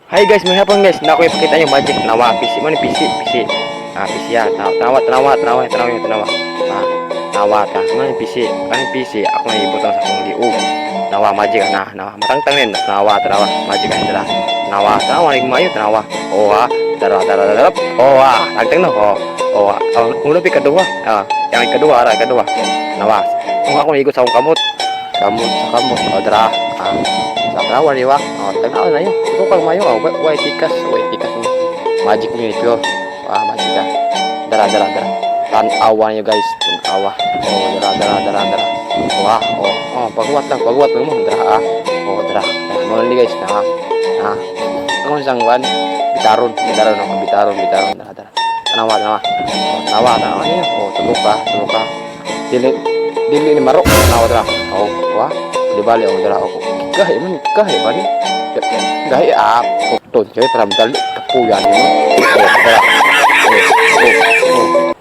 Hi guys, may hapon guys. Na ako ipakita yung magic nawa. PC mo ni PC, PC. Ah, PC ya. Tanawa, tanawa, tanawa, tanawa, tanawa. Ah, nawa ta. Mo ni PC. Ano PC? Ako na ibutang sa akong liog. Nawa magic na, nawa. Matangtang nin. Nawa, tanawa. Magic na dala. Nawa, tanawa ni mayo, tanawa. Oh, ah. Dara, dara, dara. Oh, ah. Tangtang no. Oh. Oh, ah. Oh, ulo pi kaduha. Ah, yang kadua, ara kadua. Nawa. Kung ako igot sa akong kamot. Kamot sa kamot. Oh, dara. Ah. Sa tanawa ni wa. Oh, tanawa na yun. Tukang mayo, oh, way tikas, way tikas mo. Magic ni pure. Ah, magic ka. Dara, dara, dara. Tanawa niyo guys, tanawa. Oh, dara, dara, dara, dara. Wah, oh, oh, pagwat lang, pagwat lang mo. Dara, ah. Oh, dara. Dara mo ni guys, na. Ah. Ang isang wan, bitaron, bitaron, oh, bitaron, bitaron, dara, dara. Tanawa, tanawa. Oh, tanawa, tanawa niyo. Oh, tulog ka, tulog ka. Dili, dili ni marok. Tanawa, dara. Oh, wah. Di bali, oh, dara, oh. Gahi man, gahi ba ni? Gahi ah, putol siya, tram dali, kapuyan mo. Oh, dara. Oh, oh, oh.